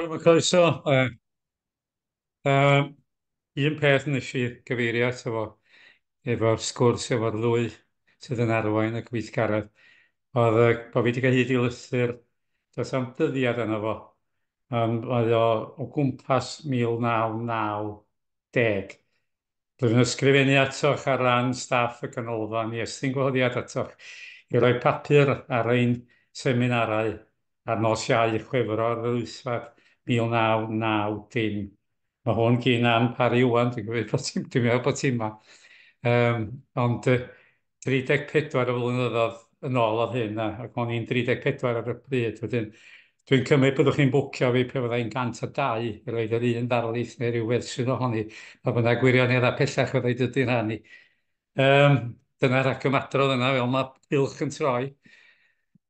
Wel, croeso. Uh, un peth nes i gyfeirio ato fo efo'r sgwrs efo'r ddwy sydd yn arwain y gweithgaredd oedd bod fi wedi cael hyd i lythyr, does am dyddiad yna fo. Oedd o o gwmpas 1990. Byddwn yn ysgrifennu atoch ar ran staff y ganolfan i estyn gwahoddiad atoch i roi papur ar ein seminarau ar nos Iau, Chwefror yr wythfed 1990. Mae hwn gyn Ann Parry ŵan, dwi'n gwybod bod ti'n, dwi'n meddwl bod ti'n ma. Ond 34 o flynyddoedd yn ôl oedd hyn, ac o'n i'n 34 ar y pryd. Wedyn, dwi'n cymryd byddwch chi'n bwcio fi pe fyddai'n 102 i roed yr un ddarlith neu ryw fersiwn ohoni, pa bynnag gwirioneddau pellach fyddai dydy'n rhan i. Dyna'r rhagymadrodd yna, fel mae cylch yn troi.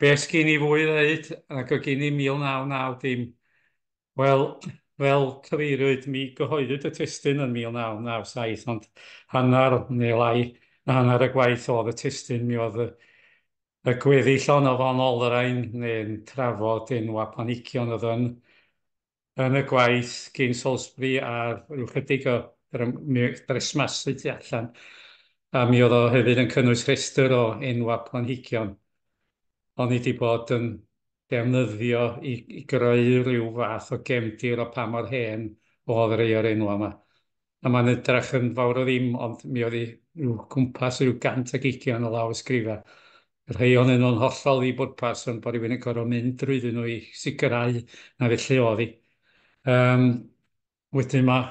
Be sgyn i fwy i ddeud, ac o gyn i 1990? Wel, fel cyfeiriwyd, mi gyhoeddwyd y testun yn 1997, ond hanner neu lai na hanner y gwaith oedd y testun, mi oedd y gweddill ohono fo'n olrhain neu'n trafod enwa planhigion oedd yn y gwaith gyn Salisbury a rhyw chydig o dresmasu tu allan. A mi oedd o hefyd yn cynnwys rhestr o enwa planhigion. O'n i wedi bod yn defnyddio i greu rhyw fath o gefndir o pa mor hen oedd rhai o'r enwa yma. A mae'n edrych yn fawr o ddim, ond mi oedd hi rhyw gwmpas rhyw 120 o lawysgrifau. Rhai ohonyn nhw'n hollol ddi-bwrpas, ond bod rhywun yn gorfod mynd drwyddyn nhw i sicrhau na felly oedd hi. Wedyn mae,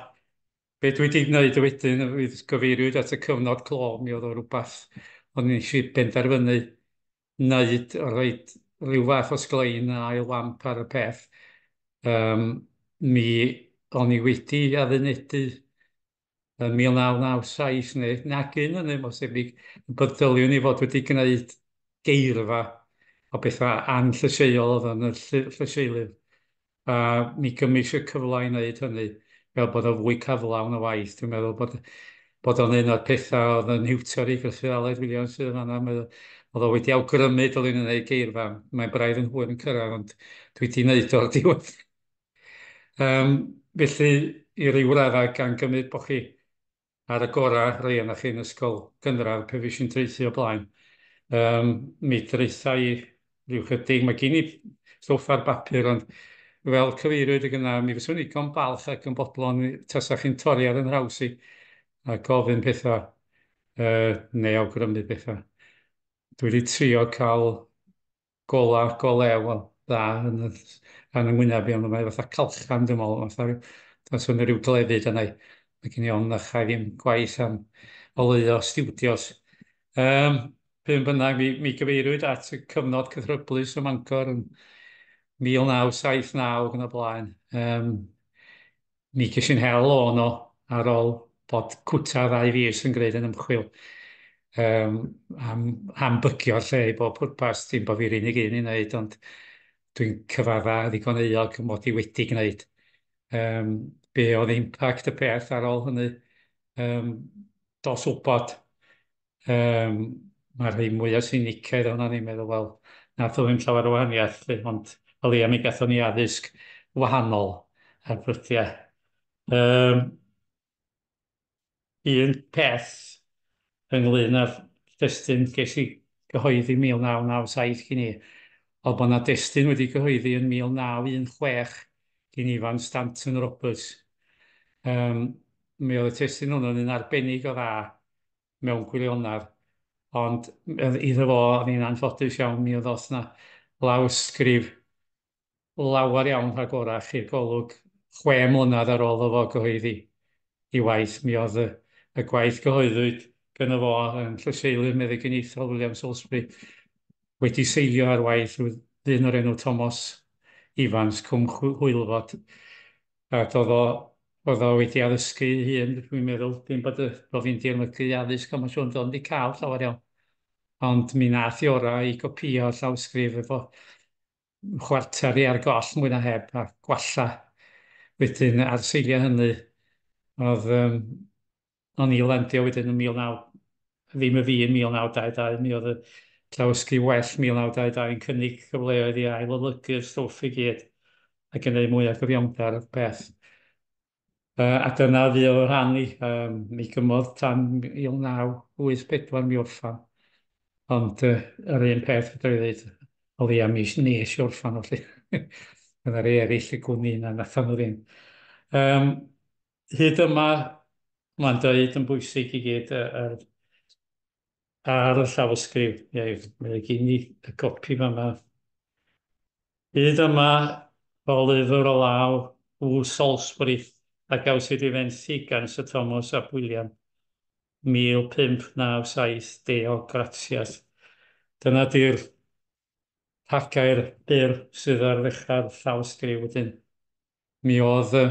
be dwi wedi gwneud wedyn, fydd gyfeiriwyd at y cyfnod clo, mi oedd o rhywbeth o'n i eisiau benderfynu wneud, o roed rhyw fath o sglein a ail lamp ar y peth. Mi o'n i wedi addunedu yn 1997 neu nag un hynny, mor debyg, bod dyliwn i fod wedi gwneud geirfa o bethau anllysieuol oedd yn y llysieulydd. A mi gymys y cyfle i wneud hynny fel bod o fwy cyflawn o waith. Dwi'n meddwl bod o'n un o'r pethau oedd yn hiwtor i Gruffydd Aled Williams sydd yn fan'na. Oedd o wedi awgrymu dylwn i wneud geirfa. Mae'n braidd yn hwyr yn cyrraedd, ond dwi wedi wneud o'r diwedd. Felly, i ryw raddau, gan gymryd bod chi ar y gorau, rhai ohonoch chi yn ysgol gynradd pe fues i'n traethu o blaen. Mi draetha i ryw chydig. Mae gen i stwff ar bapur, ond fel cyfeiriwyd y gynna, mi fyswn i ddigon balch ac yn bodlon tasa chi'n torri ar 'y nhraws i a gofyn pethau neu awgrymu pethau. Dwi wedi trio cael gola go lew o dda yn y, yn y ngwyneb i, ond mae fatha calchan, dwi'n meddwl, fatha rhyw, tas hwn ryw glefyd yna i. Mae gen i ofn na chai ddim gwaith am oleuo stiwdios. P'un bynnag, mi gyfeiriwyd at y cyfnod cythryblus ym Mangor yn 1979 ac yn y blaen. Mi ges i'n hel o yno ar ôl bod cwta 2 fis yn gwneud yn ymchwil am bygio'r lle i bob pwrpas. Dim bod fi'r unig un i wneud, ond dwi'n cyfadda ddigon euog mod i wedi gwneud. Be oedd impact y peth ar ôl hynny? Dos wybod. Mae'r rhai mwyaf siniciaidd ohono ni'n meddwl, wel, nath o ddim llawer o wahaniaeth, lly, ond o leia mi gathon ni addysg wahanol ar brydiau. Un peth ynglyn â'r testun ges i gyhoeddi 1997 gyn i, oedd bod 'na destun wedi gyhoeddi yn 1916 gyn Ifan Stanton Roberts. Mi oedd y testun hwnnw'n un arbennig o dda mewn gwirionedd, ond iddo fo, o'n i'n anffodus iawn, mi oedd os 'na lawysgrif lawer iawn rhagorach i'r golwg 6 mlynedd ar ôl iddo fo gyhoeddi ei waith. Mi oedd y gwaith gyhoeddwyd gyda fo yn Llysieulydd Meddyginiaethol William Salisbury wedi seilio ar waith rhyw ddyn o'r enw Thomas Evans, Cwm Hwylfod. A oedd o wedi addysgu ei hun, dwi'n meddwl, dim bod fi'n dirmygu addysg, ond mae'n siŵr doedd wedi cael llawer iawn. Ond mi nath i orau i gopïo llawsgrif efo chwarter i ar goll mwy na heb a gwalla. Wedyn ar seiliau hynny, oedd o'n i landio wedyn yn 19, ddim y fi yn 1922, mi oedd y llawysgrif well 1922 yn cynnig cyfleoedd i ail-olygu'r stwff i gyd. ac yn gwneud mwy o gyfiawnder y peth. A dyna fu o'r rhan i. Mi gymodd tan 1984 mi orffan. Ond yr un peth fedra i ddweud, o leia mi nes i orffan felly. Yna rei eraill y gwni na nathon nhw ddim. Hyd yma, mae'n dweud yn bwysig i gyd ar y llawysgrif. Ie, mae gen i y gopi fama. Hyd yma, o lyfr o law W. Salisbury a gawsid ei fenthyg gan Sir Thomas ap William, 1597 Deo gratias. Dyna di'r rhagair byr sydd ar ddechrau'r llawysgrif wedyn. Mi oedd y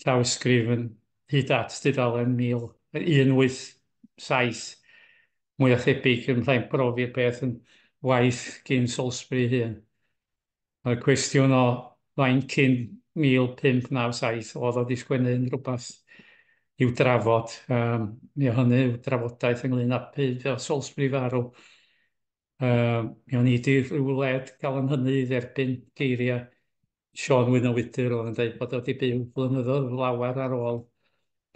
llawysgrif yn hyd at dudalen 1887, mwy a thebyg yn rhaid brofi'r peth yn waith gyn Salisbury hun. Mae'r cwestiwn o faint cyn 1597 oedd o 'di sgwennu yn rhywbeth i'w drafod. Mi o hynny yw drafodaeth ynglyn â pryd o Salisbury farw. Mi o'n i 'di rhyw led gael yn hynny i dderbyn geiriau Siôn Wyn o Wydyr oedd yn dweud bod o wedi byw blynyddoedd lawer ar ôl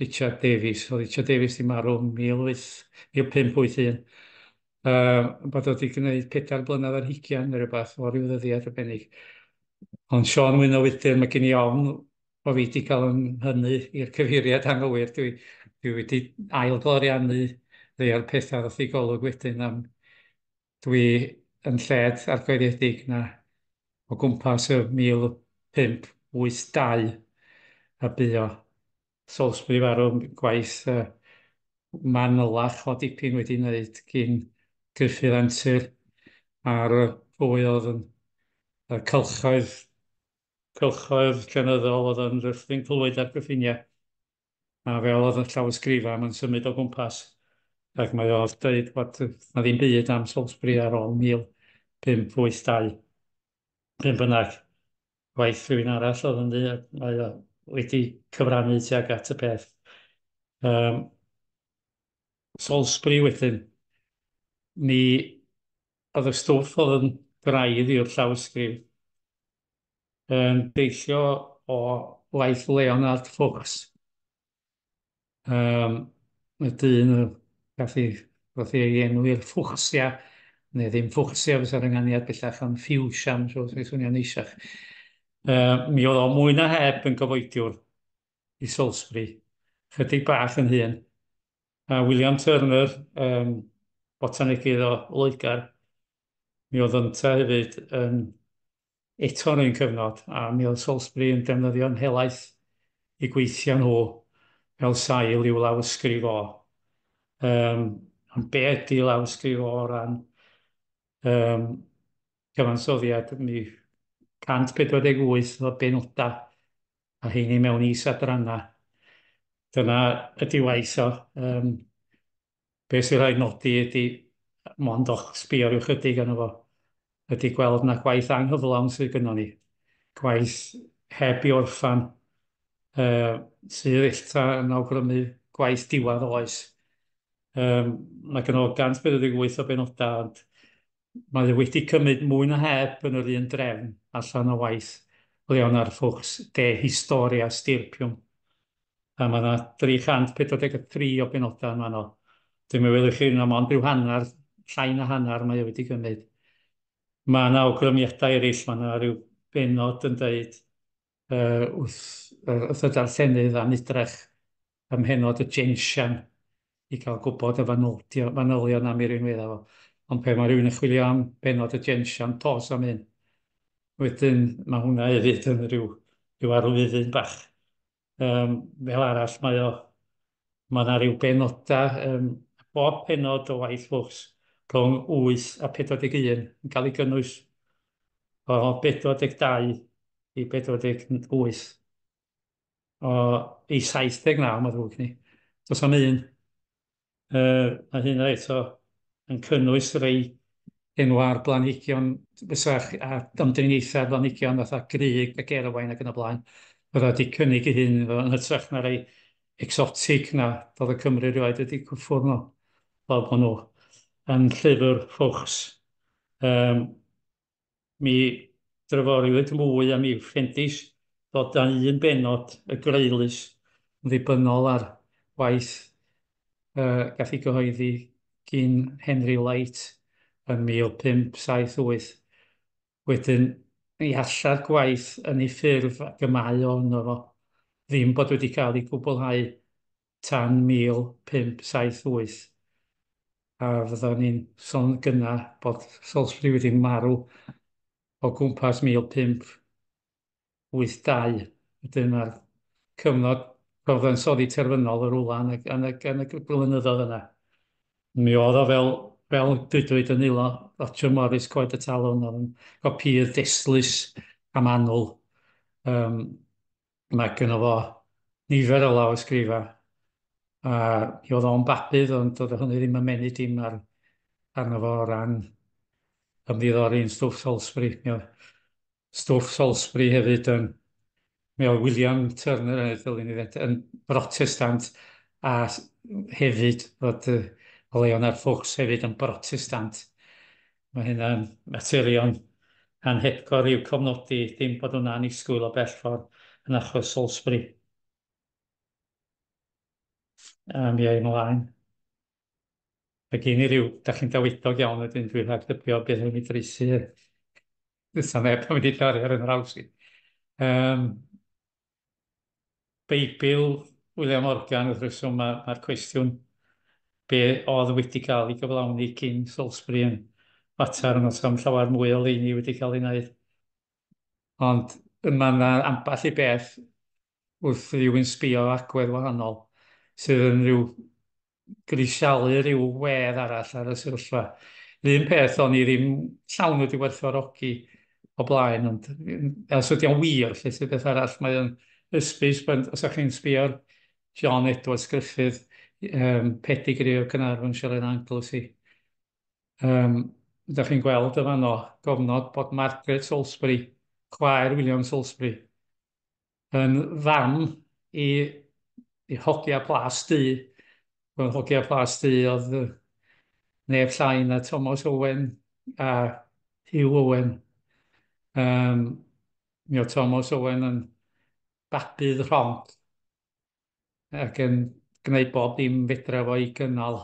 Richard Davies. Oedd Richard Davies 'di marw yn 1581. Bod o wedi gwneud 24 neu rhywbeth o ryw ddyddiad arbennig. Ond Siôn Wyn o Wydyr, mae gen i ofn bo fi wedi cael yn hynny i'r cyfeiriad anghywir. Dwi wedi ail-gloriannu rhai o'r pethau ddoth i golwg wedyn am dwi yn lled argyhoeddedig na o gwmpas y 1582 a bu o Salisbury farw, gwaith manylach o dipyn wedi wneud gyn Gruffydd Antur ar pwy oedd yn y cylchoedd llenyddol oedd yn Rhythun Clwyd a'r gyffiniau. A fel oedd y llawysgrifau, mae'n symud o gwmpas. Ac mae o'n dweud bod na ddim byd am Salisbury ar ôl 1582. Pryn bynnag, gwaith rhywun arall oedd ynddi, ac mae o wedi cyfrannu tuag at y peth. Salisbury wedyn, mi oedd y stwff oedd yn graidd i'r llawysgrif yn deillio o waith Leonard Fuchs. Y dyn gath ei, gath ei enwi'r Fuchsia, neu ddim Fuchsia fysa'r ynganiad bellach, ond Fuchsia, mae'n siŵr, sy'n swnio'n neisiach. Mi oedd o mwy na heb yn gyfoediwr i Salisbury, chydig bach yn hŷn. A William Turner, botanegydd o Loegr, mi oedd ynta hefyd yn eto yn un cyfnod, a mi oedd Salisbury yn defnyddio'n helaeth i gweithio nhw fel sail i'w lawysgrif o. Ond be ydy lawysgrif o ran cyfansoddiad? Mi 148 o benodau, a heini mewn is-adrannau. Dyna ydy waith o. Be sy'n rhaid nodi ydy, mond o'ch sbio rhyw chydig arno fo, ydy gweld na gwaith anghyflawn sydd gynnon ni. Gwaith heb i orffan, sydd ella yn awgrymu gwaith diwedd oes. Mae gynno fo 148 o benodau, ond mae o wedi cymryd mwy na heb yn yr un drefn allan o waith Leonard Fuchs, De Historia Stirpium. A mae yna 343 o benodau yn fanno. Dwi'n meddwl i chi, na mond rhyw hanner, llai na hanner mae o wedi gymryd. Mae yna awgrymiadau eraill, mae yna rhyw benod yn dweud wrth y darllenydd am edrych ym mhenod y gentian i gael gwybod y manylion am ei rinweddau fo. Ond pe mae rhywun yn chwilio am benod y gentian, tos am un. Wedyn mae hwnna hefyd yn rhyw arwyddyn bach. Fel arall, mae yna rhyw benodau, bob penod o waith Fuchs rhwng 8 a 41 yn cael ei gynnwys o 42 i 48 o i 79, mae ddrwg ni. Does am un. Mae hynna eto yn cynnwys rei enwa'r blanhigion fysach a ymdriniaethau'r blanhigion fatha grug ac erwain ac yn y blaen. Fydda wedi cynnig ei hun yn hytrach na rei exotic na doedd y Cymry rioed wedi cyffwrdd nhw, fel bod nhw yn llyfr Fuchs. Mi dryforiwyd mwy am i'w ffendis ddod â un benod y Greulus yn ddibynnol ar waith gath ei gyhoeddi gyn Henry Light yn 1578. Wedyn, mi alla'r gwaith yn ei ffurf ac y mae o yno fo ddim bod wedi cael ei gwblhau tan 1578. A fyddan ni'n sôn gynna bod Salisbury wedi marw o gwmpas 1582. Wedyn mae'r cyfnod cyfansoddi terfynol yr rwla yn y blynyddoedd yna. Mi oedd o fel dudwyd yn aelod Roger Morris Coed y Talwrn, oedd yn gopïydd destlus a manwl. Mae gynno fo nifer o lawysgrifau. A mi oedd o'n babydd, ond doedd hynny ddim yn mennu dim arno fo o ran ymddiddori yn stwff Salisbury. Mi oedd stwff Salisbury hefyd yn... Mi oedd William Turner yn ddylun i ddweud, yn Brotestant, a hefyd fod Leonard Fox hefyd yn Brotestant. Mae hynna'n materion anhepgor i'w cofnodi, dim bod hwnna'n annisgwyl o bell ffordd yn achos Salisbury. A mi ai ymlaen. Mae gen i ryw, da chi'n dawedog iawn wedyn, dwi'n rhagdybio bydd rhaid mi dreisu. Fysa neb yn mynd i dorri ar yn nhraws i. Beibl William Morgan, wrth reswm, mae'r cwestiwn be oedd wedi cael ei gyflawni cyn Salisbury yn fater, ond oes am llawer mwy o leini wedi cael ei wneud. Ond mae yna ambell i beth wrth rywun sbio agwedd wahanol sydd yn rhyw grisialu rhyw wedd arall ar y sefyllfa. Yr un peth o'n i ddim llawn wedi werthfawrogi o blaen, ond os ydy o'n wir, lle sydd beth arall, mae o'n ysbys, ond os ydych chi'n sbio ar John Edwards Griffith, pedigree o Caernarfonshire and Anglesey, ydych chi'n gweld y fanno gofnod bod Margaret Salisbury, chwaer William Salisbury, yn fam i hogia Plas Du. Wel, hogia Plas Du oedd neb llai na Thomas Owen a Hugh Owen. Mi oedd Thomas Owen yn babydd rhonc ac yn gwneud bob dim fedra fo i gynnal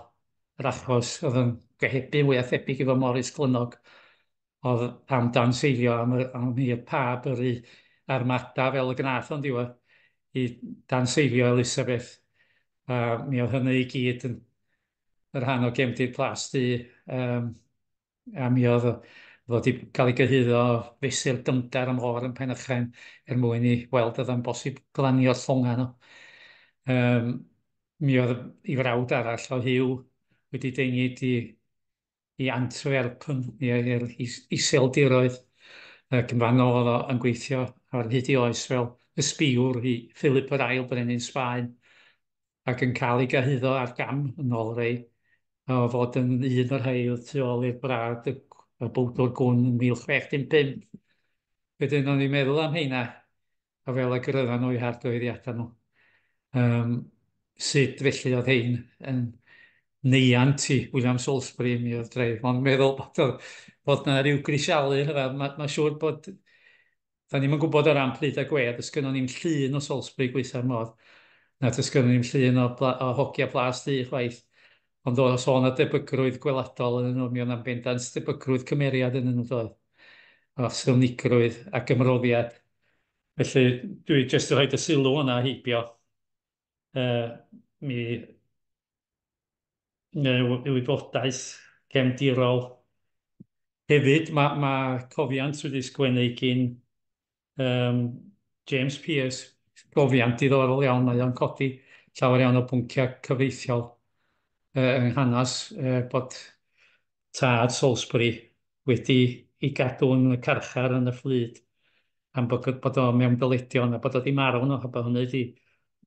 yr achos oedd yn gohebu mwyaf thebyg efo Morris Clynnog oedd am danseilio am i'r pab yrru armada fel y gnath o'n diwedd i danseilio Elizabeth. A mi oedd hynny i gyd yn yr rhan o gefndir Plas Du. A mi oedd fod wedi cael ei gyhuddo o fesur dyfnder y môr yn Penychen er mwyn i weld oedd yn bosib glanio llongau nhw. Mi oedd ei frawd arall o Hugh wedi dengid i Antwerpen, i'r Iseldiroedd, ac yn fanno oedd o yn gweithio ar hyd ei oes fel ysbïwr i Philip yr Ail Brenin Sbaen, ac yn cael ei gyhuddo ar gam yn ôl rei o fod yn un o'r rhai oedd tu ôl i'r brad y bowdwr gwn yn 1615. Wedyn o'n i'n meddwl am heina, a fel y gyrraeddan nhw i hargyhoeddiadau nhw. Sut felly oedd hein yn neiant i William Salisbury, mi oedd dreif. Ond meddwl bod na ryw grisialu rhyfedd. Mae siŵr bod, da ni'm yn gwybod o ran pryd a gwedd, oes gynnon ni'm llun o Salisbury gweitha'r modd, na does gynnon ni'm llun o hogia Plas Du chwaith. Ond os o'n na debygrwydd gweladol yn nhw, mi oedd na'n bendant debygrwydd cymeriad yn nhw doedd. O sylnigrwydd ac ymroddiad. Felly dwi jyst yn rhoi y sylw yna heibio. Mi neu wybodaeth gefndirol. Hefyd, ma cofiant wedi sgwennu gyn James Pearce, gofiant diddorol iawn, mae o'n codi llawer iawn o bwnciau cyfreithiol yng nghanas bod tad Salisbury wedi ei gadw yn y carchar yn y fflyd am bod o mewn dyledion a bod o wedi marw nhw, a bod hynny wedi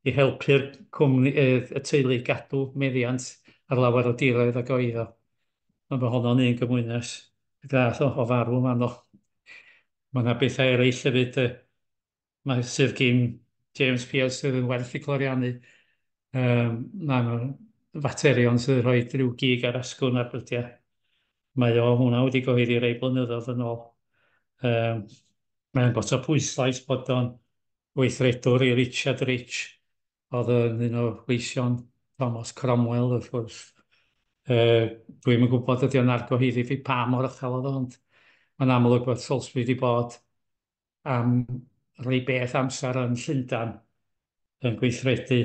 i helpu'r cwmni, y teulu gadw meddiant ar lawer o diroedd ac o eiddo. Ond mae honno'n un gymwynas gath o farw yn fanno. Mae yna bethau eraill hefyd, mae sydd gyn James Pearce sydd yn werth i cloriannu. Mae yna faterion sydd yn rhoi rhyw gig ar asgwrn ar brydiau. Mae o hwnna wedi gyhoeddi rei blynyddoedd yn ôl. Mae'n gosod pwyslais bod o'n Weithredwr i Richard Rich, oedd yn un o weision Thomas Cromwell, wrth gwrs. Dwi'm yn gwybod ydy o'n argyhoeddi fi pa mor uchel oedd o, ond mae'n amlwg bod Salisbury wedi bod am rei beth amser yn Llundain yn gweithredu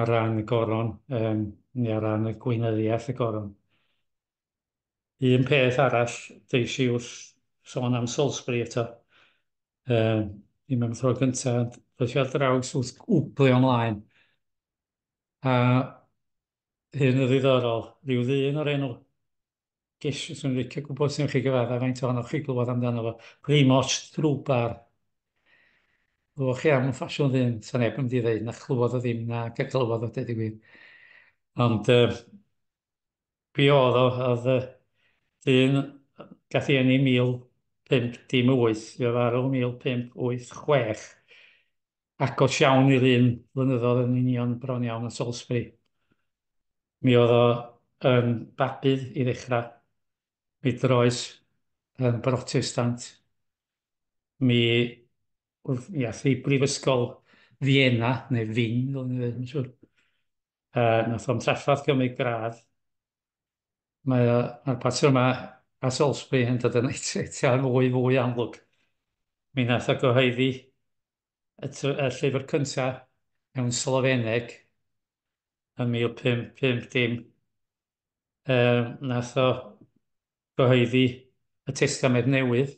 ar ran y goron, neu ar ran y gweinyddiaeth y goron. Un peth arall deis i wrth sôn am Salisbury eto, ddim am y tro gyntaf, ond ddoes i ar draws wrth gwblio ymlaen. A hyn yn ddiddorol, rhyw ddyn o'r enw Gesh, swn i'n licio gwybod sy'n chi gyfadda faint ohonoch chi glywed amdano fo, Primož Trubar. Glywch chi am ffasiwn ddyn, sa neb yn mynd i ddeud na chlywed o ddim, na clywodd o, deud y gwir. Ond be oedd o, oedd dyn gath ei eni 1518, fe farw 1586. Agos iawn i'r un flynyddoedd yn union bron iawn yn Salisbury. Mi oedd o yn Babydd i ddechrau. Mi droes yn Brotestant. Mi, mi ath i Brifysgol Vienna, neu Fin, fel ni'n dweud, mae'n siŵr. Nath o'm trafferth gymryd gradd. Mae'r patrymau a Salisbury yn dod yn eto fwy fwy amlwg. Mi nath o gyhoeddi y llyfr cyntaf mewn Slofeneg yn 1550. Nath o gyhoeddi y Testament Newydd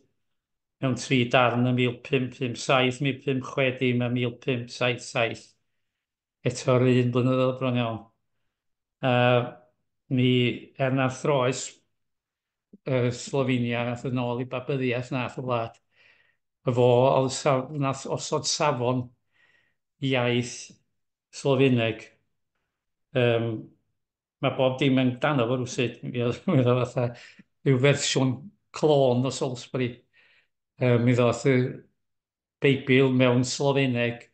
mewn tri darn yn 1557, 1560 a 1577. Eto'r un blynyddoedd bron iawn. Mi, er na throes Slovenia, nath yn ôl i Babyddiaeth nath y wlad. Y fo oedd nath osod safon iaith Slofeneg. Mae bob dim yn dano fo rywsut. Mi oedd o fatha rhyw fersiwn clôn o Salisbury. Mi ddoth y Beibl mewn Slofeneg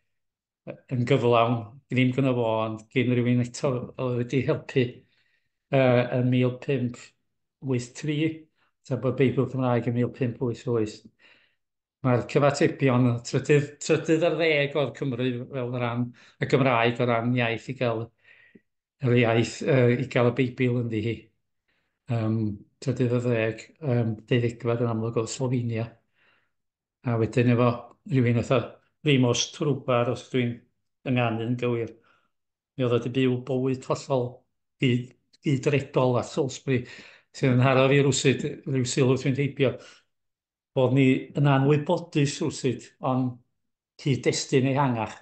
yn gyflawn, ddim gyda fo, ond gen rhywun eto oedd wedi helpu yn 1583, tra bod Beibl Cymraeg yn 1588. Mae'r cyfatebion trydydd ar ddeg o'r Cymru fel ran y Gymraeg o ran iaith i gael yr iaith, i gael y Beibl ynddi hi. Trydydd ar ddeg, deuddegfed yn amlwg oedd Slovenia. A wedyn efo rhywun fatha Primož Trubar, os dwi'n ynganu'n gywir, mi oedd o wedi byw bywyd hollol gydredol a Salisbury, sydd yn haro fi rywsut, rhyw sylw dwi'n heibio, bod ni yn anwybodus rywsut, ond cyd-destun ehangach.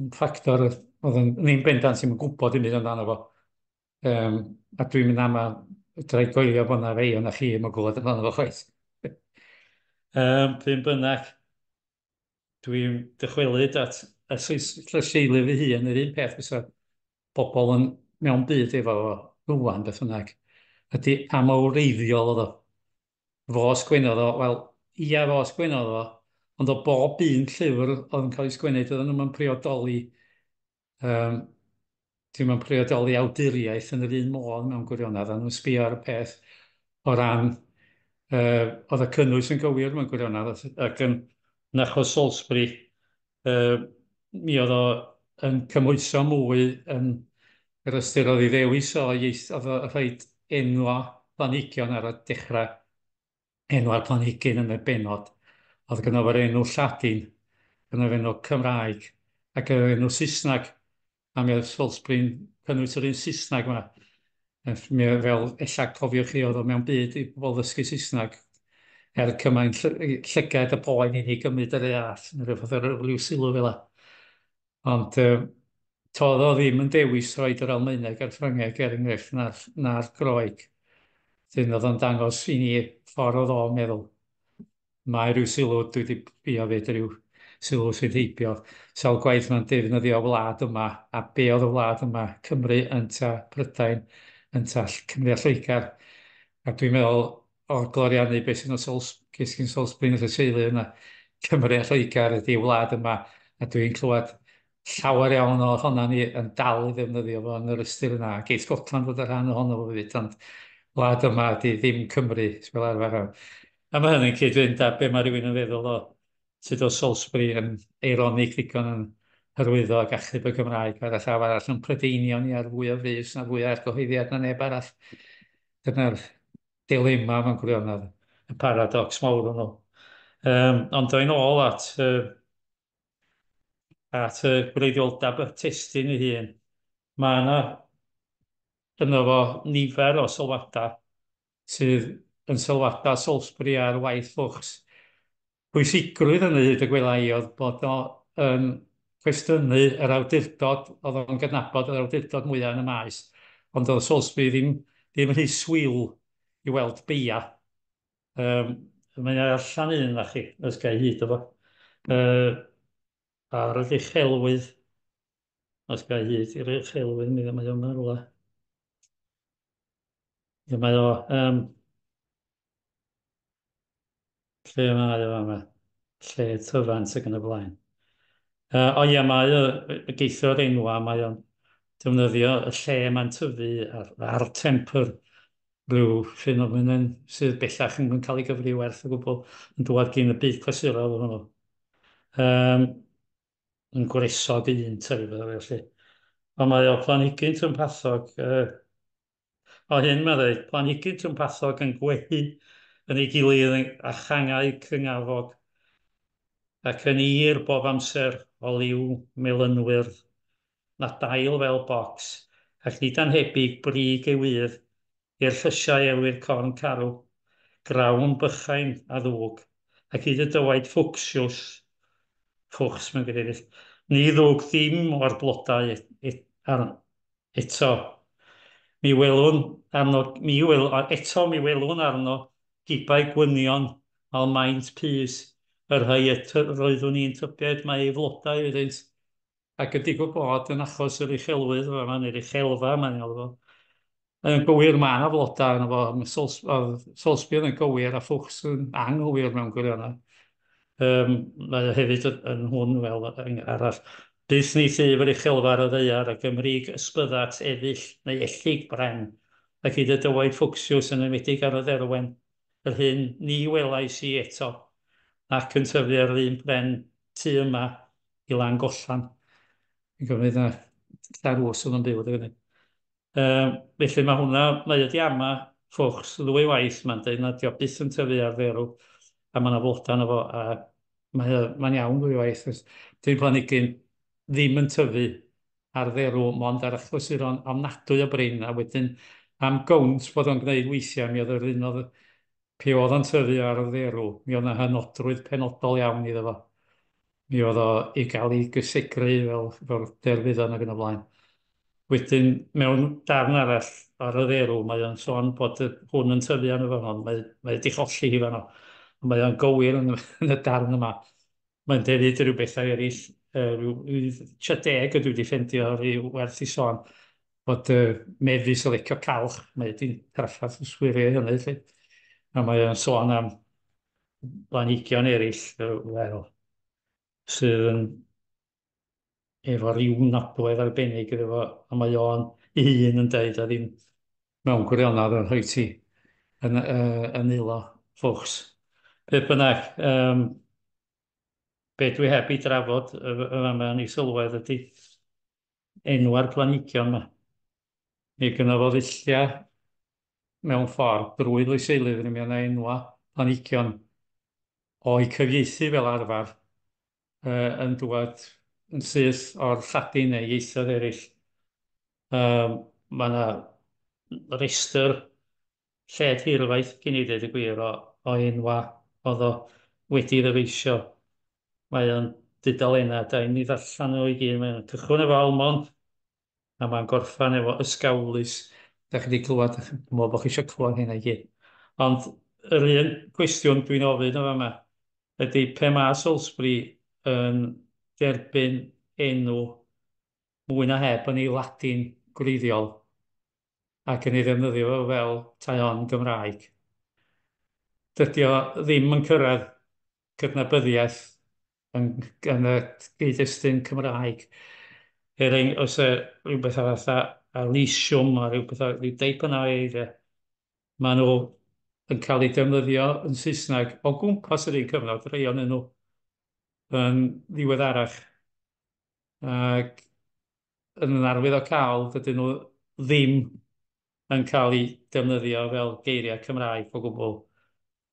Yn ffactor oedd yn ni'n bendant ddim yn gwybod dim byd amdano fo. A dwi'n mynd ama, fedra i goelio bod 'na rei ohonoch chi ddim yn gwybod amdano fo chwaith. P'un bynnag, dwi'n dychwelyd at y llysieulydd fy hun, yr un peth fysa bobl yn mewn byd efo fo rŵan, beth bynnag, ydy pa mor wreiddiol oedd o. Fo sgwennodd o, wel, ia, fo sgwennodd o, ond o bob un llyfr oedd yn cael ei sgwennu, doedden nhw'm yn priodoli, dim yn priodoli awduriaeth yn yr un modd mewn gwirionedd, a nhw'n sbio ar y peth o ran, oedd y cynnwys yn gywir mewn gwirionedd, ac yn achos Salisbury, mi oedd o yn cymhwyso mwy yn yr ystyr oedd ei ddewis o ieith, oedd o rhaid enwa planhigion ar y dechrau, enwa'r planhigyn yn y bennod. Oedd gynno fo'r enw Lladin, gynno fo'r enw Cymraeg, ac yr enw Saesneg. A mi oedd Salisbury'n cynnwys yr un Saesneg yma. Mi oedd fel, ella cofiwch chi, oedd o mewn byd i bobl ddysgu Saesneg, er cymaint llygad y boen i ni gymryd yr eall, neu rhyw fath o ryw sylw fel 'a. Ond toedd o ddim yn dewis roed yr Almaeneg a'r Ffrangeg, er enghraifft, na'r Groeg. Dyn oedd o'n dangos i ni ffordd oedd o'n meddwl. Mae rhyw sylw, dwi wedi bio fyd, rhyw sylw sy'n heibio. Sawl gwaith mae'n defnyddio wlad yma, a be oedd y wlad yma? Cymru ynta Prydain, ynta Cymru a Lloegr. A dwi'n meddwl, o'r gloriannu beth sy'n o Salisbury yn y teulu yna, Cymru a Lloegr ydy wlad yma, a dwi'n clywed llawer iawn o honna ni yn dal i ddefnyddio fo yn yr ystyr yna. Geith Scotland fod yn rhan ohono fo hefyd, ond wlad yma ydy ddim Cymru, fel arfer. A mae hynny'n cyd-fynd â be mae rhywun yn feddwl o Sut oedd Salisbury yn eironig ddigon yn hyrwyddo ac achub y Gymraeg ar y llaw arall yn Prydeinio ni ar fwy o frys na fwy o argyhoeddiad na neb arall. Dyna'r dilema mewn gwirionedd, y paradox mawr hwnnw. Ond doi'n ôl at y gwreiddioldeb y testun ei hun. Mae yna yno fo nifer o sylwadau sydd yn sylwadau Salisbury ar waith Foulkes. Pwysigrwydd hynny hyd y gwela i oedd bod o yn cwestiynu yr awdurdod, oedd o'n gydnabod yr awdurdod mwyaf yn y maes, ond oedd Salisbury ddim rhy swil i weld beia. Mae'n allan un na chi, os ga i hyd o fo. Ar yr uchelwydd, os ga i hyd i'r uchelwydd, mi mae o'n rhywle. Mae o, lle mae o yma? Lle tyfant ac yn y blaen. O ia, mae o, geithio'r enwa, mae o'n defnyddio y lle mae'n tyfu ar temper rhyw ffenomenon sydd bellach yn cael ei gyfri werth o gwbl yn dŵad gyn y byd clasurol hwnnw. Yn gwresog un tyfu felly. Ond mae o planhigyn twmpathog, o hyn mae'n dweud, planhigyn twmpathog yn gwehu yn ei gilydd a changau cyngafog ac yn ir bob amser o liw melynwyrdd, na dail fel bocs, ac nid anhebyg brig ei wydd i'r llysiau elwyr corn carw, grawn bychain a ddwg, ac hyd y dywaid ffwcsiws, ffwcs mewn gyda'i, ni ddwg ddim o'r blodau eto. Mi welwn arno, eto mi welwn arno gibau gwynion al maint pys, yr rhai roeddwn i'n tybied mae ei flodau iddynt. Ac yn digwydd bod yn achos yr uchelwydd, neu'r uchelfa, mae'n alw fo. Yn gywir, mae yna flodau yno fo. Salisbury yn gywir a Foulkes yn anghywir mewn gwirionedd. Mae o hefyd yn hwn fel arall. Byth ni thyf yr uchelfa ar y ddaear ac ymhrig ysbyddat eddill neu ellig bren, ac hyd y dywaid Ffwcsiws yn enwedig ar y dderwen, yr hyn ni welais i eto, ac yn tyfu ar yr un pren tu yma i lan gollan. Yn gymryd na Llanrwst oedd yn byw adeg hynny. Felly mae hwnna, mae o di ama Foulkes ddwy waith, mae'n dweud nad dio byth yn tyfu ar dderw, a mae yna flodau yno fo, a mae'n iawn ddwy waith. Dwi'n planhigyn ddim yn tyfu ar dderw, mond ar achlysuron ofnadwy o brin, a wedyn am gownt bod o'n gwneud weithiau, mi oedd yr un oedd pe oedd o'n tyfu ar y dderw, mi oedd yna hynodrwydd penodol iawn iddo fo. Mi oedd o i gael ei gysegru fel derfyddon ac yn y blaen. Wedyn, mewn darn arall ar y dderw, mae o'n sôn bod hwn yn tyfu arno fo, ond mae wedi cholli hi fanno. Mae o'n gywir yn y darn yma. Mae'n deud rhyw bethau eraill, rhyw tua 10 ydw i wedi ffeindio rhyw werth i sôn, bod mefus yn licio calch, mae wedi trafferth yswirio hynny, felly. A mae o'n sôn am blanhigion eraill, wel, sydd yn efo ryw nodwedd arbennig iddo fo, a mae o'n ei hun yn deud a ddim mewn gwirionedd yn rhoi ti yn aelo Foulkes. Beth bynnag, be dwi heb i drafod y yma yn ei sylwedd ydy enwa'r planhigion yma. Mi gynno fo ddulliau mewn ffordd drwy loeseilydd, mi yna enwa planhigion o'i cyfieithu fel arfer yn dŵad yn syth o'r Lladin neu ieithoedd eraill. Mae yna restr lled hirfaith gen i ddweud y gwir o enwa oedd o wedi ddyfeisio. Mae o'n dudalennau, da i ni ddarllen nhw i gyd. Mae'n cychwyn efo almond, a mae'n gorffan efo ysgawlus. Da chi wedi clywed, dwi'n meddwl bod chi eisiau clywed hynna i gyd. Ond yr un cwestiwn dwi'n ofyn o fama ydy pe mae Salisbury yn derbyn enw mwy na heb yn ei Ladin gwreiddiol ac yn ei ddefnyddio fo fel tai on Gymraeg. Dydy o ddim yn cyrraedd cydnabyddiaeth yn y gyd-destun Cymraeg. Er oes e rhywbeth fatha Elysium a rhywbeth rhyw deip yna o eiriau, maen nhw yn cael eu defnyddio yn Saesneg o gwmpas yr un cyfnod, rhai ohonyn nhw. yn ddiweddarach. Ac yn arwyddocaol, dydyn nhw ddim yn cael eu defnyddio fel geiriau Cymraeg o gwbl.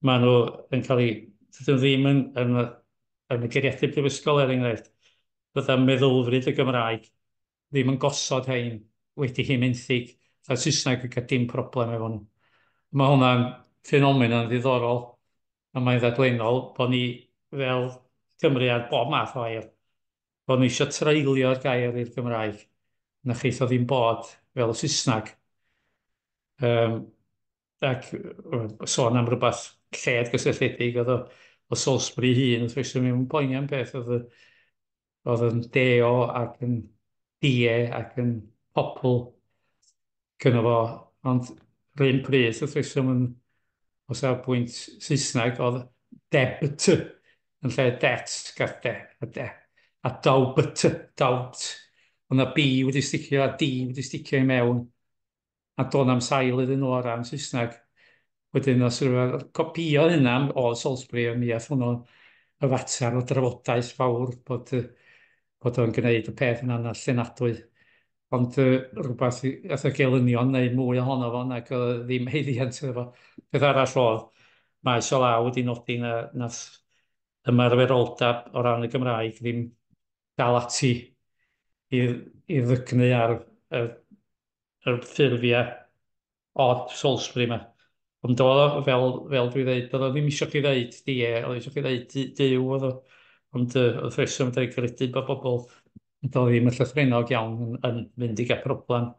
Maen nhw yn cael eu... Dydyn nhw ddim yn y geiriadur prifysgol, er enghraifft. Bydda meddylfryd y Gymraeg ddim yn gosod hein wedi himenthyg. Fatha Saesneg yn cael dim problem efo nhw. Mae hwnna'n ffenomenon ddiddorol, a mae'n ddadlennol bod ni fel Cymru ar bob math o air, bod ni eisiau treulio'r gair i'r Gymraeg, na cheith o ddim bod fel y Saesneg. Ac sôn am rhywbeth lled gysylltiedig oedd o Salisbury hun, wrth reswm i'm yn poeni am beth, oedd yn deo ac yn die ac yn popl gynno fo, ond rhywun pryd wrth reswm yn o safbwynt Saesneg oedd debt yn lle det, gath de, a de, a dawbt, dawbt. Oedd na B wedi sticio a D wedi sticio i mewn, a do'n am sail iddyn nhw o ran Saesneg. Wedyn, os rhywbeth copïo hynna o Salisbury, mi aeth hwnnw y fater o drafodaeth fawr bod o'n gwneud y peth yna'n allanadwy. Ond rhywbeth ath y gelynion neu mwy ohono fo nag oedd ddim haeddiant iddo fo. Peth arall oedd, maes o law wedi nodi na nath ymarferoldeb o ran y Gymraeg ddim dal ati i ddygnu ar y ffurfiau odd Salisbury yma. Ond oedd o, fel dwi ddeud, oedd o ddim eisiau chi ddeud die, oedd o eisiau chi ddeud Duw oedd o. Ond wrth reswm, da i gredu bod bobl yn dod ddim yn llythrennog iawn yn mynd i gael problem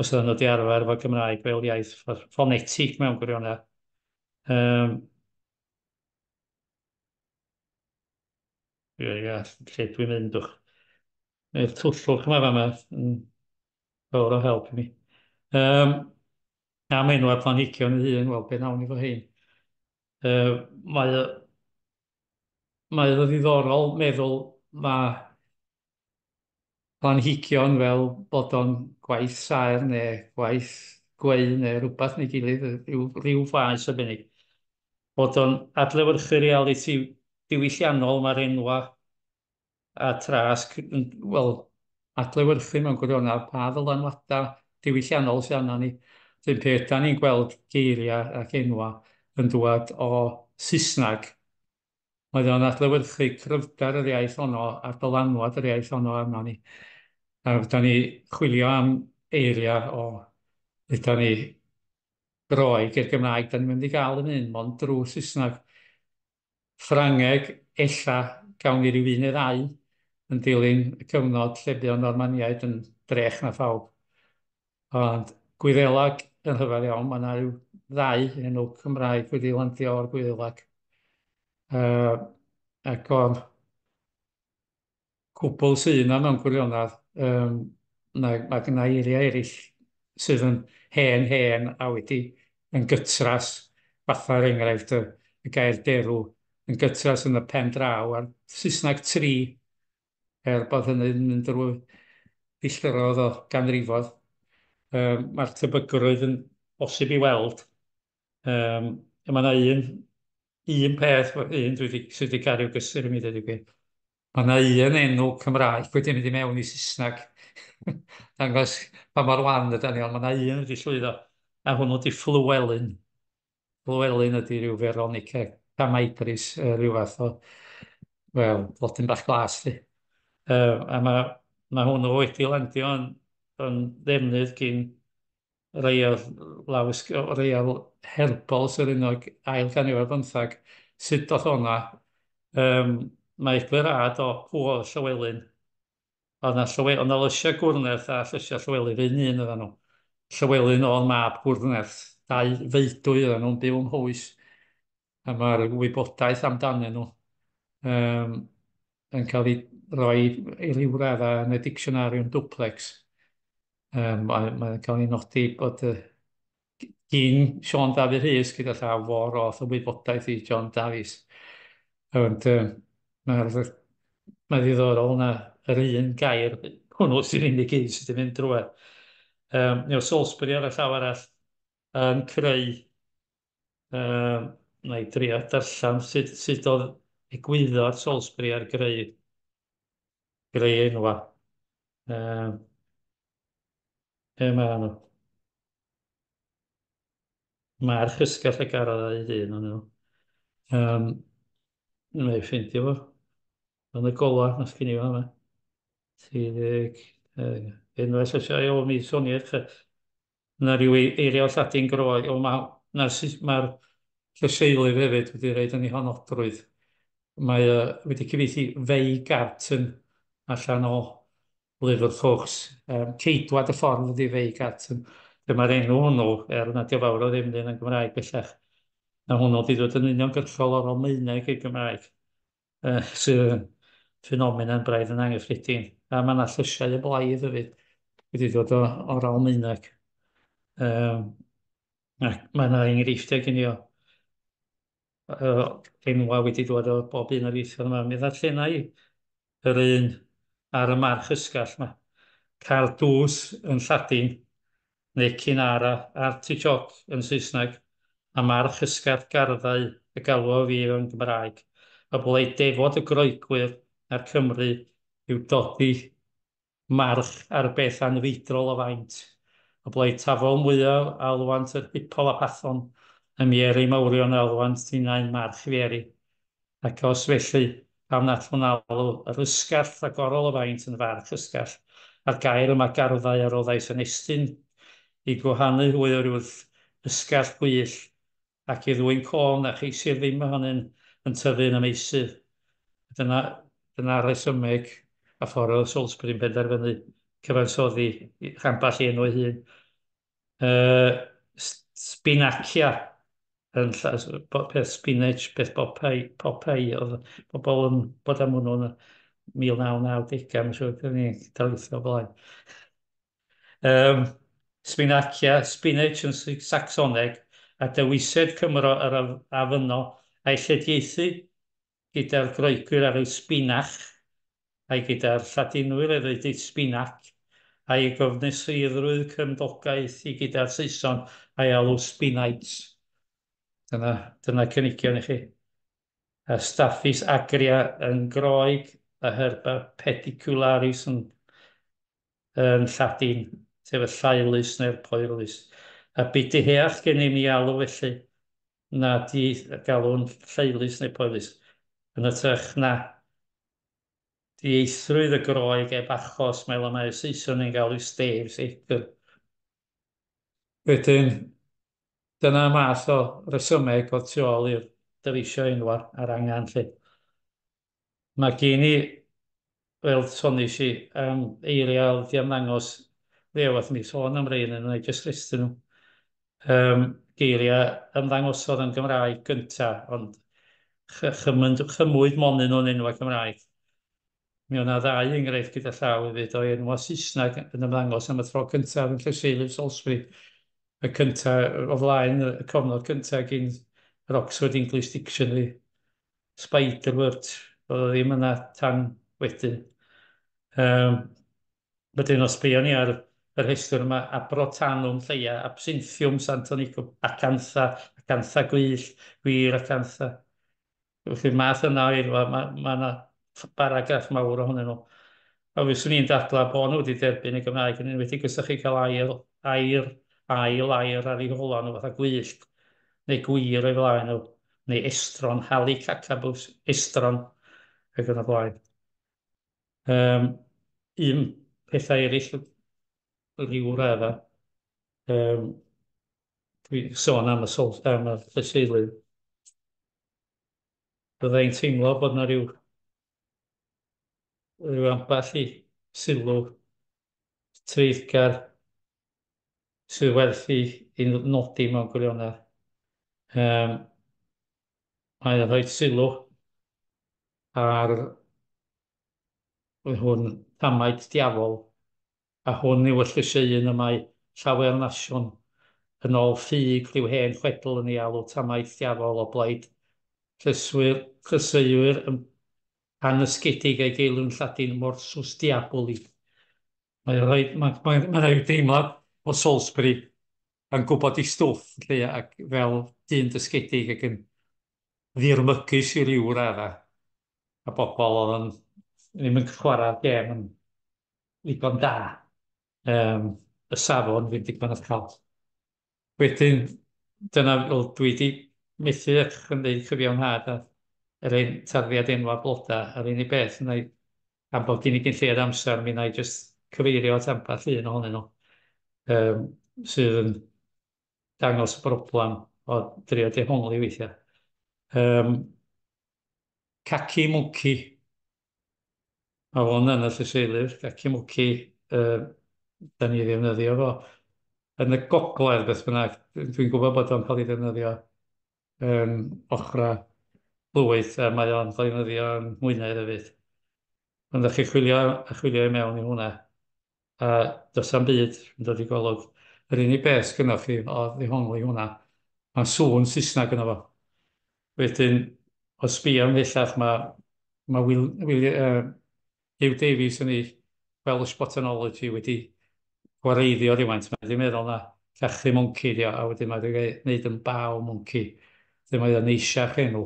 os oedden nhw wedi arfer efo Gymraeg fel iaith ffonetig mewn gwirionedd. Ie, lle dwi'n mynd, wch. Mae'r twllwch yma fama yn fawr o help i mi. Am enwau planhigion ei hun, wel, be nawn ni fo hein. Mae o ddiddorol meddwl mae planhigion fel bod o'n gwaith saer neu gwaith gweu neu rhywbeth neu gilydd, rhyw faes arbennig. Bod o'n adlewyrchu realiti diwylliannol mae'r enwa a tras, wel, adlewyrchu mewn gwirionedd pa ddylanwadau diwylliannol sydd arna ni. Dyn peth, da ni'n gweld geiriau ac enwa yn dŵad o Saesneg. Mae o'n adlewyrchu cryfder yr iaith honno a'r dylanwad yr iaith honno arno ni. A da ni chwilio am eiriau o, da ni Groeg i'r Gymraeg, da ni'n mynd i gael yn un, mond drwy Saesneg. Ffrangeg, ella, gawn ni ryw un neu ddau yn dilyn y cyfnod lle buon Normaniaid yn drech na phawb. Ond Gwyddelag yn rhyfedd iawn, mae yna ryw ddau enw Cymraeg wedi landio o'r Gwyddelag. Ac o'r cwbl sydd yna mewn gwirionedd, mae yna eiriau eraill sydd yn hen hen a wedi yn gytras, fatha er enghraifft y gair derw, yn gytras yn y pen draw a'r Saesneg 3, er bod hynny'n mynd drwy filltiroedd o ganrifoedd. Mae'r tebygrwydd yn bosib i weld. Mae yna un peth, un dwi wedi, sydd wedi cael i'w gysur i mi, dweud y gwir. Mae yna un enw Cymraeg wedi mynd i mewn i Saesneg. Dangos pa mor wan ydan ni, ond mae yna un wedi llwyddo, a hwnnw di Flywelyn. Flywelyn ydy rhyw Veronica Camaidris, rhyw fath o, wel, blodyn bach glas, di. A mae hwnnw wedi landio yn ddefnydd gyn rei o'r rei o'r herbols yr un o'r ail ganrif ar bymthag. Sut doth o'na? Mae eglurhad o pw oedd Llywelyn. Oedd 'na lysiau Gwrnerth a llysiau Llywelyn, un un oedden nhw. Llywelyn oedd mab Gwrnerth, dau feudwy oedden nhw'n byw ym Mhowys. A mae'r wybodaeth amdanyn nhw yn cael ei roi i ryw raddau yn y Dictionarium Duplex. Mae'n cael ei nodi bod gyn Siôn Dafydd Rhys gyda llaw fo roth y wybodaeth i John Davies. Ond mae'n ddiddorol na yr un gair hwnnw sy'n unig un sydd wedi mynd drwy. Salisbury ar y llaw arall yn creu, na i drio darllen sut oedd Egwyddor Salisbury ar greu enwa. E ma nhw. March ysgall y garodd ei hun o'n nhw. Neu ffeindio fo. Yn y gola, nas gen i fo yma. 30, enwau llysiau, o, mi soniech. Na ryw eiriau Lladin Groeg, o, mae'r llysieulydd hefyd wedi rhaid yn ei honodrwydd. Mae wedi cyfieithu Feigarten allan o lyfr coch. Ceidwad y ffordd ydi Feigarten. Dyma'r enw hwnnw, er nad yw fawr o ddefnydd yn Gymraeg bellach. Na hwnnw wedi dod yn uniongyrchol o'r Almaeneg i'r Gymraeg, sydd yn ffenomenon braidd yn anghyffredin. A mae yna llysiau y blaidd hefyd wedi dod o'r Almaeneg. Ac mae yna enghreifftiau gen i o enwa wedi dod o bob un o'r ieithoedd yma. Mi ddarllenai yr un ar y march ysgall yma. Cardws yn Lladin, neu Cinara, artichoke yn Saesneg, a march ysgall garddau y galw fi yn Gymraeg. A bwlai defod y Groegwyr a'r Cymru yw dodi march ar beth anfeidrol o faint. A bwlai tafol mwyaf alwant yr hipol a pathon, y mieri mawrion alwant hunain march fieri. Ac os felly, pam na allwn alw yr ysgall rhagorol o faint yn farch ysgall, a'r gair yma garddau a roddais yn estyn i gwahanu hwy o'r wrth ysgall gwyll, ac i ddwyn côn na cheisir ddim ohonyn yn tyfu yn y meysydd. Dyna resymeg a ffordd oedd Salisbury'n penderfynu cyfansoddi ambell i enw ei hun. Spinacia, yn peth spinach, peth Popeye, oedd pobl yn bod am hwnnw yn y 1990au, mae'n siŵr, dyn ni'n darlithio o blaen. Spinacia, spinach yn Sacsoneg, a dewised Cymro yr afyno, a'i llediaethu gyda'r Groegwyr ar ei spinach, a'i gyda'r Lladinwyr ar ei spinac, a'i gofnesiddrwydd cymdogaeth i gyda'r Saeson a'i alw spinates. Dyna cynigion i chi. A Staphis agria yn Groeg, a herba pedicularis yn Lladin, sef y llaelus neu'r poerlys. A byd diheall gennym ni alw felly, na di galw'n llaelus neu poerlys, yn hytrach na dieithrwydd y Groeg heb achos, mae mae'r Saeson yn galw staves acre. Wedyn, dyna math o resymeg oedd tu ôl i'r dyfeisio enwa a'r angen lle. Mae gen i, fel sonis i, eiriau oedd di ymddangos, ddewath mi sôn am rhain yn ei jyst restru nhw. Geiriau ymddangosodd yn Gymraeg gyntaf, ond chymwyd monyn nhw'n enwau Cymraeg. Mi oedd yna ddau enghraifft gyda llaw hefyd o enwau Saesneg yn ymddangos am y tro cyntaf yn Llyseilif Salisbury. Y cyntaf o flaen y cofnod cyntaf gyn yr Oxford English Dictionary. Spiderwort, oedd o ddim yna tan wedyn. Wedyn os sbio ni ar yr rhestr yma, Abrotanum lleia, Absinthium Santonicum, Acantha, Acantha gwyll, gwir Acantha. Felly math yna o eirfa, ma yna baragraff mawr ohonyn nhw. A fyswn i'n dadlau bod nhw wedi derbyn y Gymraeg, yn enwedig os ydych chi'n cael ail air ar eu hola nhw, fatha gwyllt, neu gwir o'i flaen nhw, neu estron, halicacabus, estron, ac yn y blaen. Un pethau eraill rhyw radda. Dwi'n sôn am y am y llyseilyn. Byddai'n teimlo bod yna rhyw ambell i sylw treiddgar sydd werth i nodi mewn gwirionedd. Mae'n rhoi sylw ar hwn tamaid diafol, a hwn yw y llysieuyn y mae llawer nasiwn yn ôl ffug rhyw hen chwedl yn ei alw tamaid diafol o blaid llyseuwyr anysgedig a'i geilw'n Lladin morsus diaboli. Mae'n rhoi deimlad o Salisbury yn gwybod ei stwff lle, ac fel dyn dysgedig ac yn ddirmygus i ryw radda. A bobl oedd yn ddim yn chwarae'r gêm yn ddigon da. Y safon ddim digon uchel. Wedyn, dyna fel dwi wedi methu eich yn dweud cyfiawnhad a yr ein tarddiad enwa bloda, a'r unig beth wna i, am bod gen i gyn lleiad amser, mi wna i jyst cyfeirio at ambell un ohonyn nhw, sydd yn dangos y broblem o drio dehongli weithiau. Caci mwci. Mae hwn yn y llysieulyfr, caci mwci, da ni ddefnyddio fo yn y gogledd beth bynnag. Dwi'n gwybod bod o'n cael ei ddefnyddio yn ochra Lwyd, a mae o'n cael ei ddefnyddio yn Ngwynedd hefyd. Ond ydych chi'n chwilio a chwilio i mewn i hwnna, a does na'm byd yn dod i golwg. Yr unig beth sgynnoch chi o ddehongli hwnna, mae sŵn Saesneg yno fo. Wedyn, o sbio ymhellach, mae Huw Davies yn ei Welsh Botanology wedi gwareiddio rhywfaint. Mae wedi meddwl na cachu mwnci 'di o, a wedyn mae wedi gwneud yn baw mwnci. Wedyn mae o'n neisiach enw.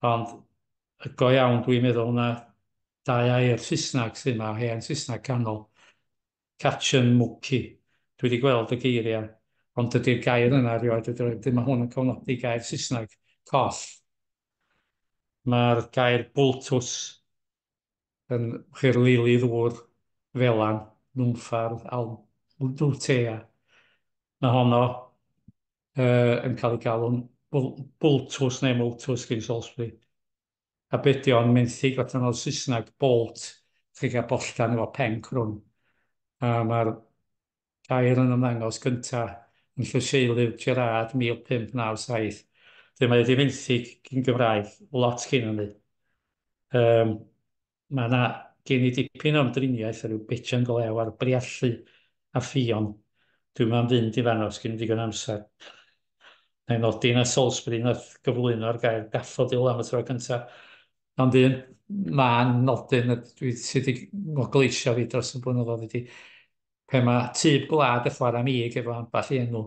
Ond y go iawn dwi'n meddwl na dau air Saesneg sydd yma, hen Saesneg canol. Catchen mwci. Dwi wedi gweld y geiriau, ond dydy'r gair yna erioed wedi rhoi. Mae hwn yn cofnodi gair Saesneg, coll. Mae'r gair bultus yn chi'r lili ddŵr felan, nwmffar, albutea. Mae honno yn cael ei galw'n bultus neu multus gyn Salisbury. A be di o'n menthyg allan o'r Saesneg, bolt, chi'n cael bolltan efo pen crwn. A mae'r gair yn ymddangos gyntaf yn llysieulyfr Gerard 1597. Wedyn mae wedi menthyg gyn Gymraeg lot cyn hynny. Mae yna gen i dipyn o ymdriniaeth ar ryw betian go lew ar briallu a ffion. Dwi'n am fynd i fanno, os gen i ddigon amser. Na i nodi na Salisbury nath gyflwyno'r gair daffodil am y tro cyntaf. Ond un mân nodyn y dwi sydd wedi ngogleisio fi dros y blynyddoedd ydy pe mae tŷb gwlad y chwarae mig efo ambell i enw.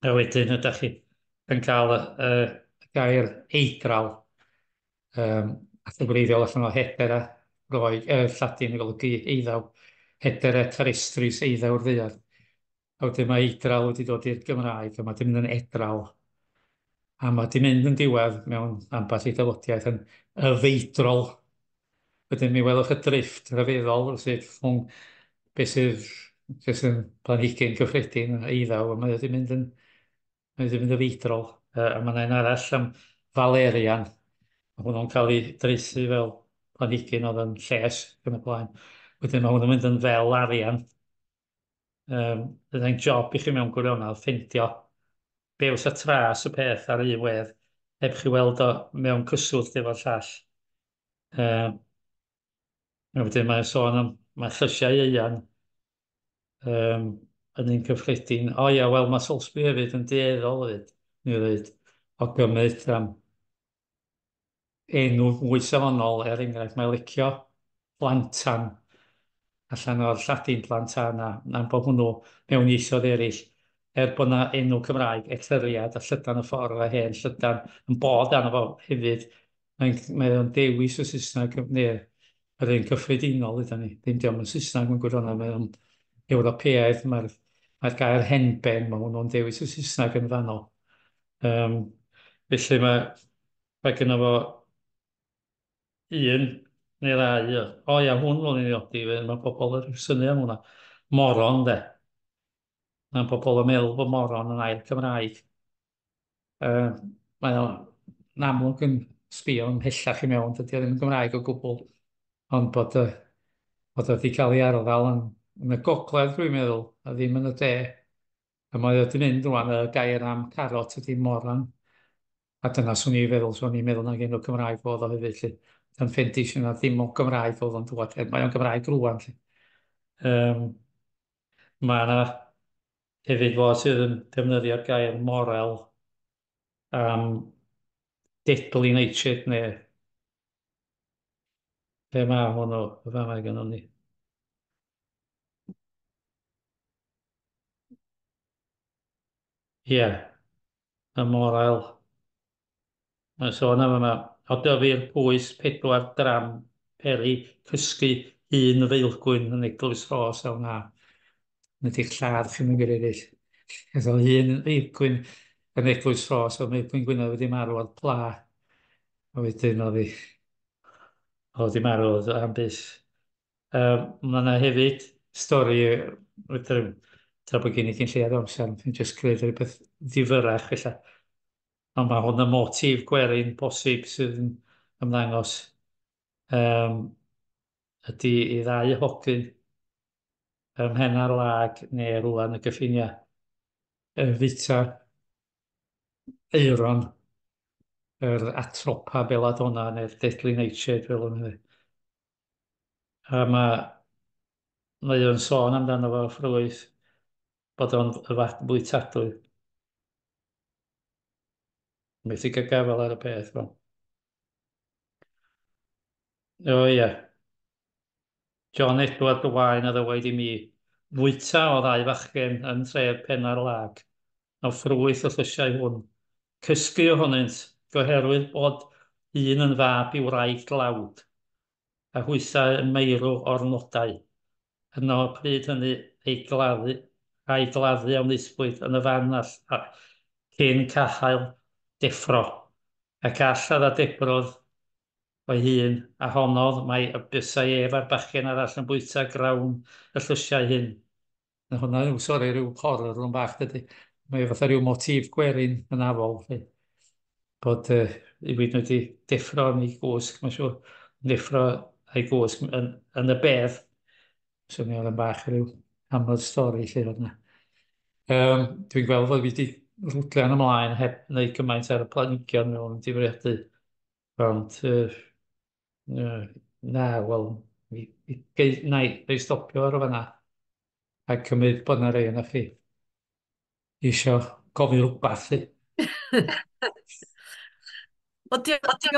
A wedyn ydych chi yn cael y gair eidral, ath y gwreiddiol allan o hedera, Groeg, Lladin yn golygu eiddaw, hedera terrestris, eiddaw'r ddaear. A wedyn mae eidral wedi dod i'r Gymraeg, a mae wedi mynd yn edral. A mae wedi mynd yn diwedd mewn ambell i dafodiaeth yn y feidrol. Wedyn mi welwch y drifft rhyfeddol sydd rhwng beth sydd jyst yn planhigyn cyffredin, eiddaw, a mae wedi mynd yn, mae wedi mynd yn feidrol. A mae yna un arall am valerian. Mae hwnnw'n cael ei draethu fel planhigyn oedd yn lles yn y blaen. Wedyn mae hwnnw'n mynd yn fel arian. Bydd e'n job i chi mewn gwirionedd ffeindio be fysa tras y peth ar un wedd heb chi weld o mewn cyswllt efo'r llall. A wedyn mae'n sôn am mae llysiau ieuan yn un cyffredin. O ia, wel mae Salisbury hefyd yn dueddol hefyd, ni ddweud, o gymryd enw mwy safonol, er enghraifft, mae licio plantan allan o'r Lladin plantana, am bod hwnnw mewn ieithoedd eraill, er bod na enw Cymraeg, etheriad a llydan y ffordd a hen llydan yn bod arno fo hefyd, mae o'n dewis y Saesneg, neu yr un cyffredinol ydy ni. Ddim diom yn Saesneg mewn gwirionedd, mae o'n Ewropeaidd, mae'r gair henben, mae hwnnw'n dewis y Saesneg yn fanno. Felly mae gynno fo un neu ddau. O ia, hwn o'n i'n nodi, mae pobl yn synnu am hwnna. Moron, de. Mae pobl yn meddwl bod moron yn air Cymraeg. Mae o'n amlwg yn sbio ymhellach i mewn, dydy o ddim yn Gymraeg o gwbl, ond bod o wedi cael ei arddel yn y gogledd, dwi'n meddwl, a ddim yn y de. A mae o wedi mynd rwan, y gair am carot ydy moran. A dyna swn i'n feddwl, swn i'n meddwl nag enw Cymraeg oedd o hefyd, lly. Dan ffendis yna ddim o Gymraeg oedd o'n dŵad, mae o'n Gymraeg rwan, lly. Mae yna hefyd fod sydd yn defnyddio'r gair morel am deadly nightshade, neu be mae hwnnw, y fama gynnon ni. Ie, y morel. Mae'n sôn am yma, O dyfu'r pwys 4 dram peri cysgu un feilgwyn yn Eglwys Rhos a wna. Nid i'ch lladd chi'n mynd eraill. Oedd un feilgwyn yn Eglwys Rhos, oedd Meilgwyn Gwynedd wedi marw o'r pla. A wedyn oedd hi marw am byth. Mae yna hefyd stori, tra bod gen i gyn lleiad o amser, dwi'n jyst creu rhywbeth ddifyrrach felly. Ond mae hwn y motif gwerin posib sydd yn ymddangos ydy i ddau hogyn ym Mhenarlâg neu rywle yn y gyffiniau fwyta aeron yr Atropa belladonna neu'r Deadly Nightshade fel o'n nhw. A mae o'n sôn amdano fo ffrwyth bod o'n fwytadwy. Methu cael gafael ar y peth. Fel. O ie. John Edward Wain a ddywaid i mi fwyta o ddau fachgen yn tref Penarlâg o ffrwyth y llysiau hwn. Cysgu ohonynt, goherwydd bod un yn fab i wraig dlawd, a hwythau yn meirw o'r nodau. Yno pryd hynny ei gladdu, a'i gladdu a wnaethpwyd yn y fan cyn cael deffro, ac all a ddebrodd o'i hun, a honnodd mai y bysai ef a'r bachgen arall yn bwyta grawn y llysiau hyn. Na hwnna yw, sori, rhyw horror rhwng bach dydy. Mae fatha rhyw motif gwerin yn afol. Felly. Bod i wyd wedi deffro yn ei gwsg, mae'n siŵr, deffro a'i gwsg yn y bedd. Swnio oedd yn bach rhyw hamod stori lle oedd yna. Dwi'n gweld fod fi wedi rwdlian ymlaen heb wneud gymaint ar y planhigion mewn difriadu. Ond, na, wel, na i stopio ar y fanna a cymryd bod yna rei yna chi isio gofyn rhywbeth. Wel, diolch